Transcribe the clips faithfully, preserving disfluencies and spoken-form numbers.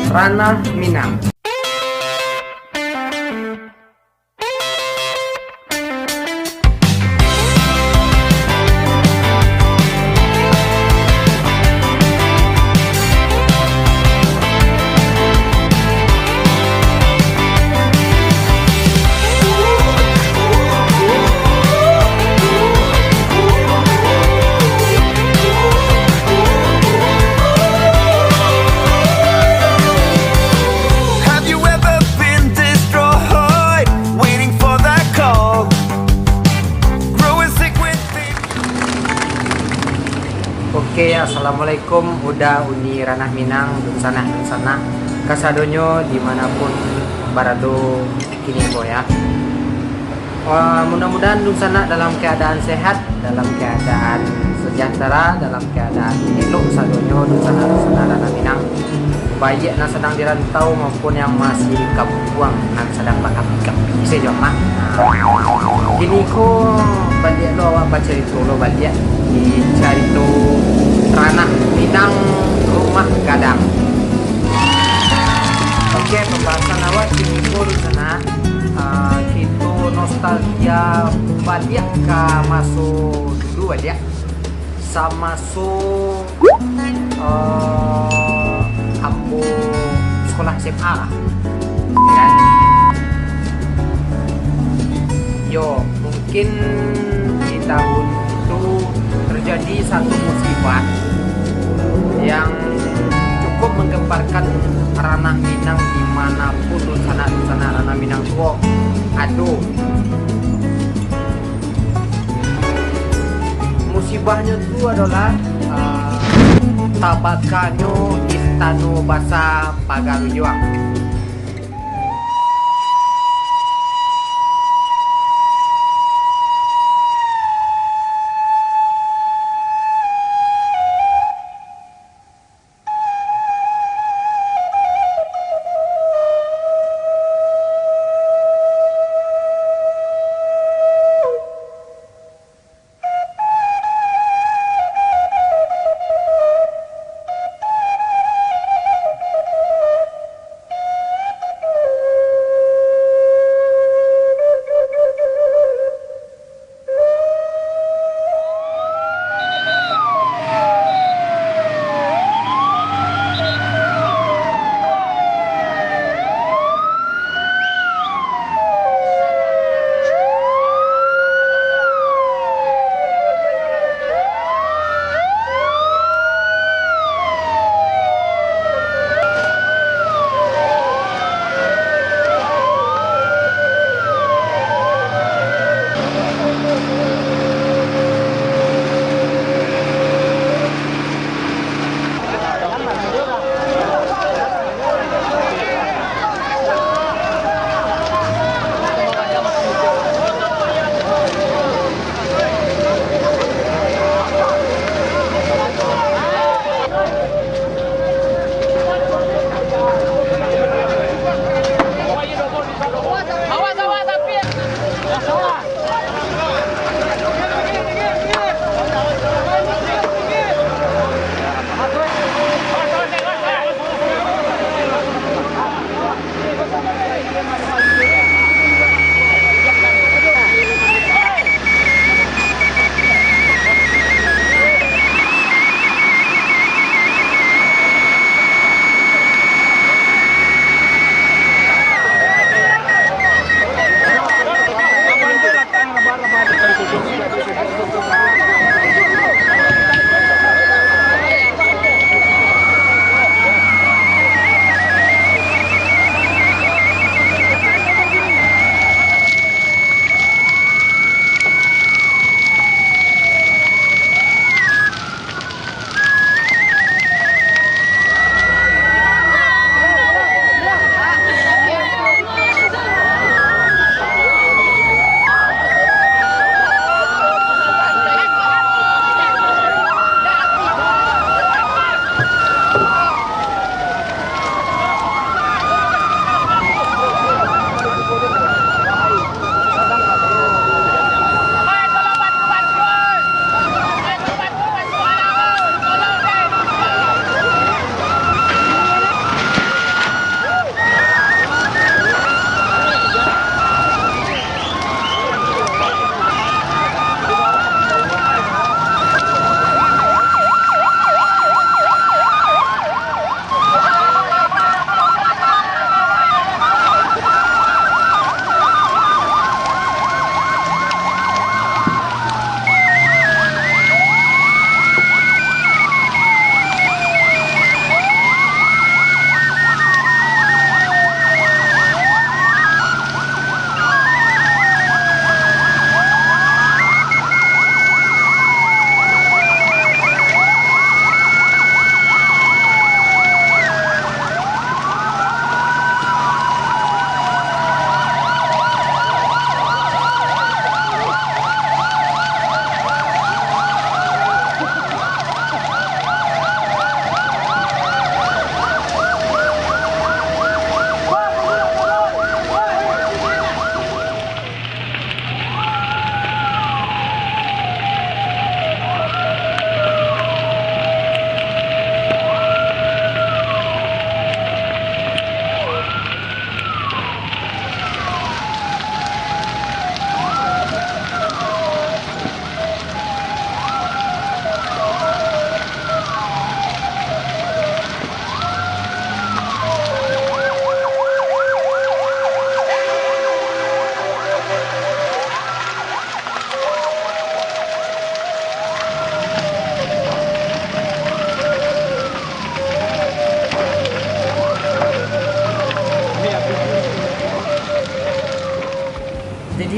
Ranah Minang. Have you ever been destroyed, waiting for that call? Growing sick with fear. Oke, assalamualaikum, Uda, Uni, Ranah Minang, dunsanak-dunsanak kasadonyo dimanapun barado kini ko, ya. Ah, mudah-mudahan dunsanak dalam keadaan sehat, dalam keadaan sejahtera, dalam keadaan elok sadonyo dunsanak-dunsanak Ranah Minang. Baiak nan sadang di rantau maupun yang masih di kampuang nan sadang bakapi-kapi sajo mah. Nah, kini ko baliak lo awak bacarito lo baliak di carito Ranah Minang Rumah Gadang. Oke, pambahasan awak kini ko dunsanak, ah, kito nostalgia baliak ka maso dulu baliak. Samaso, eh, ambo sekolah S M A lah, kan? Yo, mungkin di tahun itu terjadi satu musibah yang cukup menggemparkan Ranah Minang di mana pun dunsanak-dunsanak Ranah Minang tu ado. Musibahnyo tu adolah, ah, tabakanyo Istano Basa Pagaruyuang.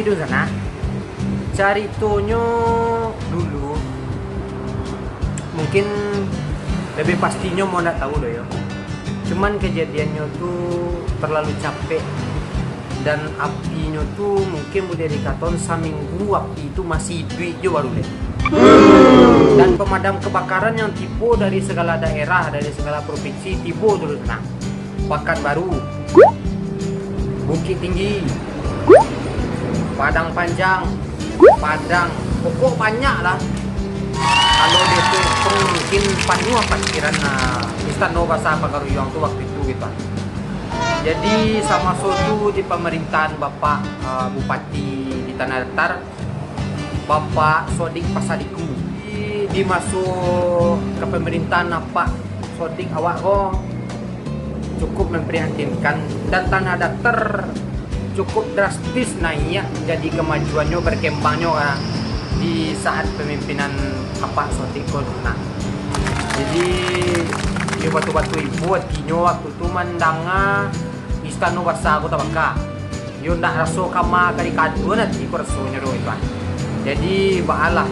Dunsanak, caritonyo dulu, mungkin lebih pastinyo mau ndak tahu doh yo. Cuman kejadiannyo tu terlalu capek, dan apinyo tu mungkin boleh dikatakan saminggu api tu masih iduik jo baru deh. Dan pemadam kebakaran yang tibo dari segala daerah, dari segala provinsi tibo tu, Dunsanak. Pakanbaru, Bukittinggi, Padang Panjang, Padang, pokok banyak lah. Kalau dihitung mungkin panuah parkiran, ah, Istano Basa Pagaruyuang tu waktu itu gitu. Jadi samaso tu di pemerintahan Bapak, ah, Bupati di Tanah Datar, Bapak Sodik Pasadiku. Di, di maso kepemerintahan Apak Sodik awak ko cukup memprihatinkan, dan Tanah Datar cukup drastis naiak jadi kemajuannyo, berkembangnyo, ah, di saat pemimpinan Apak Sodik ko tu nah. Jadi, iyo batul-batul ibo atinyo waktu tu mandanga Istano Basa ko tabaka. Yo ndak raso kama ka dikaduan ati ko rasonyo doh itu ah. Jadi baalah,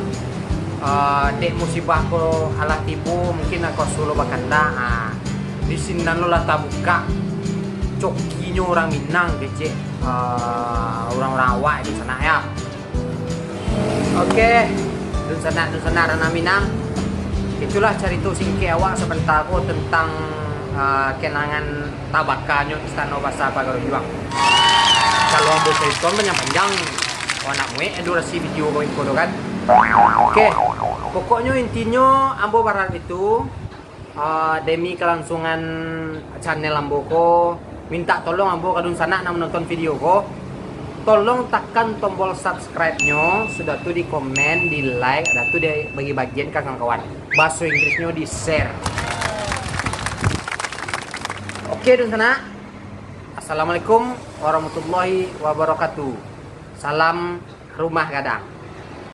eh, dek musibah ko alah tibo, mungkin aku raso lo bakandak. Ah, di sinan lo lah tabukak cokinyo urang Minang kecek, eh, urang-urang awak itu sanak ya. Oke, dunsanak-dunsanak Ranah Minang, itulah carito singkek awak sabanta ko tentang, eh, kenangan tabakanyo Istano Basa Pagaruyuang. Kalau ambo carito panjang-panjang, wah nak muek durasi video ko iko tu kan. Oke, pokoknyo intinyo ambo baharap itu, ah, demi kelangsungan channel ambo ko, mintak tolong ambo ka dunsanak nan manonton video ko, tolong takan tombol subscribe-nyo, sudah tu di komen, di like, sudah tu di bagi-bagian ka kawan-kawan. Bahaso Inggrisnyo di share. Oke dunsanak. Assalamualaikum warahmatullahi wabarakatuh. Salam rumah gadang.